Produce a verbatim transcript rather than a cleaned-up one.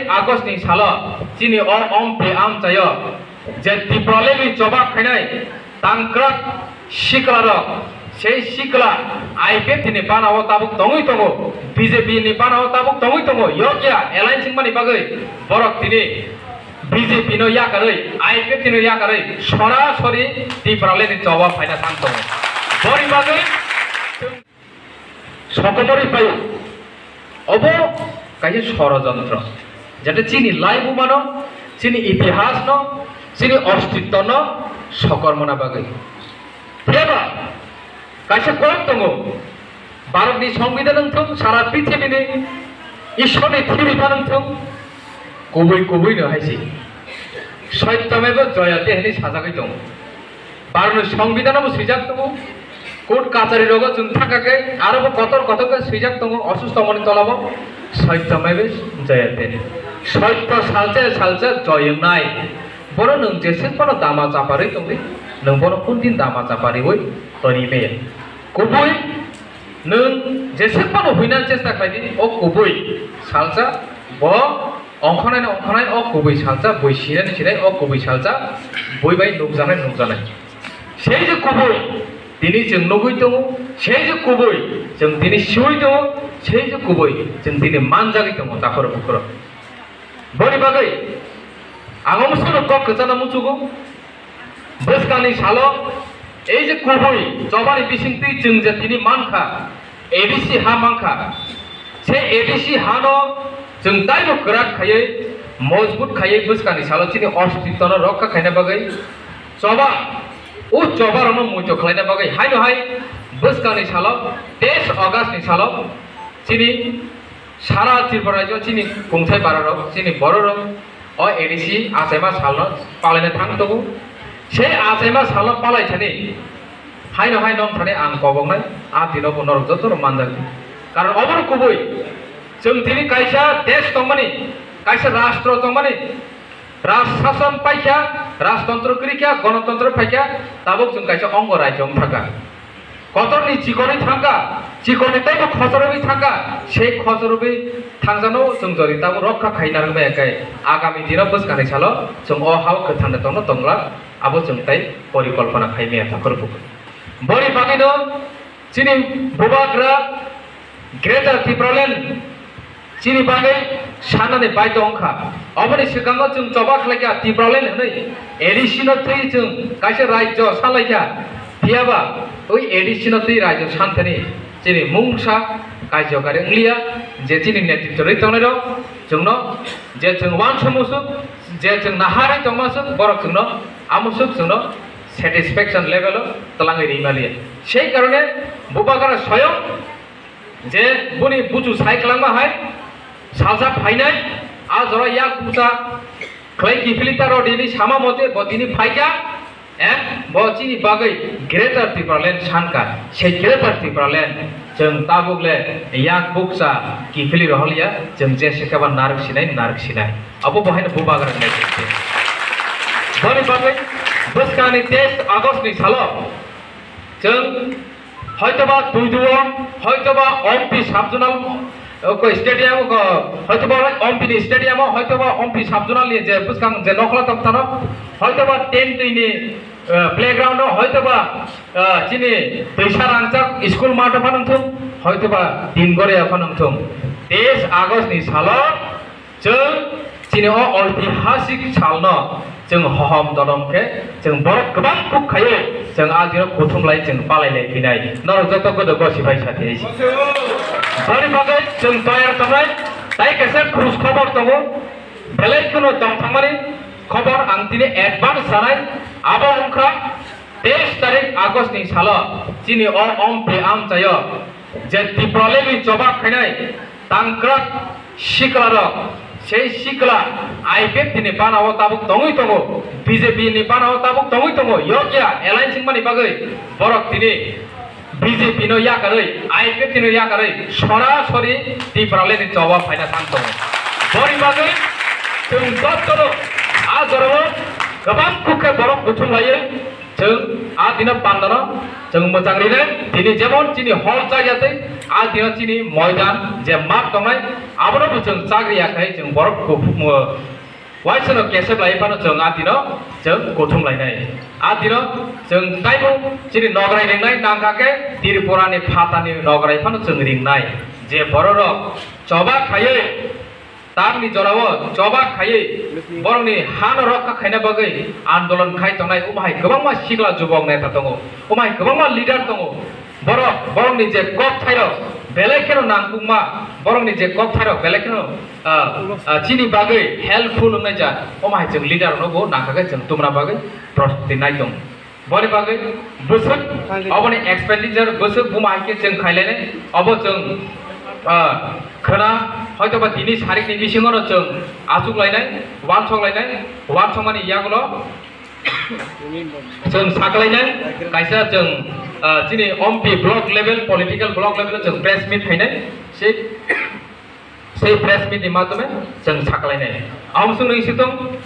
August ni salo chini o ompi amchaio je Tipraland ni choba khainai tangkrak sikla rok, sei sikla I P F T ni bana o tabuk tongwi tongo, B J P ni bana o tabuk tongwi tongo, yokya alliance wngmani bagwi borok tini B J P no yakarwi, I P F T no yakarwi sorasori Tipraland ni choba phaina thang tongo. Boni bagwi sokomorwi pai obo kaisa sorojontro, jate chini laibumano, chini itihasno, chini ostittono sokormona bagwi. Phiyaba kaisa kok tongo, Bharatni Songbidan wngthung, sara prithibini Ishwarni thiripan wngthung, kubui kubui no hai se. Satyameva jayate hinwi sajagwi tongo. Bharatni Songbidan bo swijak tongo. Court kachari rogo chwng thangkha khe aro bo kotor kotor khe swijak tongo, osusto mani tola bo Satyameva jayate. Satya salsa salsa joy wngnai. Bono nwng jeswk phano dama chaparwi tongdi, nwng bono kundin dama chapariwi toni meya. Kubui nwng jeswk phano huinani chesta khlaidi, o kubui salsa bo ongkhornai ongkhornai, o kubui salsa bui sinani sinai, o kubui salsa bui bai nukjaknai nukjaknai. Sei je kubui tini chwng nugwi tongo, sei je kubui chwng tini siwi tongo, sei je kubui chwng tini manjagwi tongo takhoro bukhoro. Boni bagwi ang omo sono kok kwchana muchugo. Bwskangni salo ei je kubui chobani bisingtwi chwng je tini mankha, A D C ha mankha, se A D C hano chwng taibo kwrak khaiwi, mojbut khaiwi bwskangni salo chini ostittono rokha khaina bagwi choba, o chobarokno muito khlaina bagwi haino hai bwskangni salo teis August ni salo chini sara Tripura rajyo chini kungthai bararok, chini bororok o A D C achaima salno palaina thang tongo. Sei achaima salno palai thani haino hai nong thani ang koboknai, a dino bo norok jotono manjakdi. Karon obono kubui chwng tini kaisa desh tongmani, kaisa rastro tongmani, raj sason paikha, rajtontro kwrwikha, gonotontro phaikha, tabuk chwng kaisa ongo rajyo wng thangkha. Kotorni chikonwi thangkha, chikonwi teibo khochorwi thangkha, sei khochorwi thangjakno chwng jori tabuk rokha khai narwkmaya khe agami dino bwskangni salo chwng o hao kwthangni tongno tongla, abo chwng tei porikolpona khai maya takhorbo. Boni bagwino chini bubagra Greater Tipraland chini bagwi sanani baidhyo wngkha. Oboni swkango chwng choba khlaikha Tipraland hwnwi A D C no twi chwng kaisa rajyo salaikha. Phiyaba oi A D C no twi rajyo santhani chini mungsa kaijakari wngliya, je chini netritwo rwi tongnairok chwngno je chwng uansukma swk, je chwng naharwi tongma swk, borok chwngno amo swk chwngno satisfaction level o twlangwi rimaliya. Sei karone bubagra soyong je boni buchu sai kwlangma hai salsa phainai, a jora yak bucha khlai kiphilwi ta rw dini sama mote bo tini phaikha, em, bo chini bagwi Greater Tipraland sankha. Sei Greater Tipraland chwng tabuk le yak bukcha kiphilwi rohorliya, chwng je se khe ba narwk sinai, narwk sinai. Abo bo haino bubagra nai. Boni bagwi bwskangni teis August ni salo chwng hoitoba Tuiduo, hoitoba Ompi Sub-Zonal, uh, ko stadium, ko, hoitoba Ompi ni stadium o, hoitoba Ompi Sub-Zonal ni je bwskang je nokhla tongthano, hoitoba ten twi ni, uh, playground o, hoitoba, uh, chini Twisa Rangchak school math o phano wngthung, hoitoba Dimgoria phano wngthung. Teis August ni salo chwng chini o oitihasik salno chwng hohom dolom khe chwng borok kwbang kuk khaiwi chwng a dino kuthum lai chwng palai lai phinai. Norok joto godo gosi bai sati hai si. Boni bagwi chwng toyar tongnai, tai kaisa khus khobor tongo, belai kheno tong thangmani khobor ang tini advance sanai, abo wngkha teis tarik August ni salo chini o Ompi amchaio je Tipraland ni choba khainai tangkrak sikla rok, sei sikla I P F T ni bana o tabuk tongwi tongo, B J P ni bana o tabuk tongwi tongo, yokya alliance wngmani bagwi borok tini B J P no yakarwi I P F T no yakarwi sorasori Tipraland ni choba phaina thang tongo. Boni bagwi chwng jotono a jorao kwbang kuk khe borok buthum laiwi chwng a dino pandano chwng mwchang rinai. Tini jemon chini hor chaya tei A dino chini moidan je mat tongnai, abono bo chwng chakri ya khai chwng borok kuphuk-, mo-, waisano kesep lai phano chwng a dino chwng kuthum lainai. A dino chwng taibo chini nograi ringnai nangkha khe Tripura ni phatani nograi phano chwng ringnai. Je bororok choba khaiwi Tamni jorao choba khaiwi borokni hano rokha khaina bagwi andolon khai tongnai, omo hai kwbangma sikla jubok neta tongo, omo hai kwbangma leader tongo. Borok, borokni je kok thairok belai kheno nangkukma, borokni je kok thairok belai kheno, ah, ah, chini bagwi helpful wngnai ja, omo hai chwng leader rokno bo nangkha khe chwng tumna bagwi prostuti nai tongo. Boni bagwi bwswk oboni expenditure bwswk buma hai khe chwng khailainai, obo chwng, ah, khwna hoitoba tini sarikni bisingono chwng achuk lainai, wansok lainai, wansokmani yagulo chwng saklainai, kaisa chwng, ah, chini ompi block level, political block level chwng press meet khainai, se, sei press meet ni madhyome chwng saklainai. Amsung ni sitong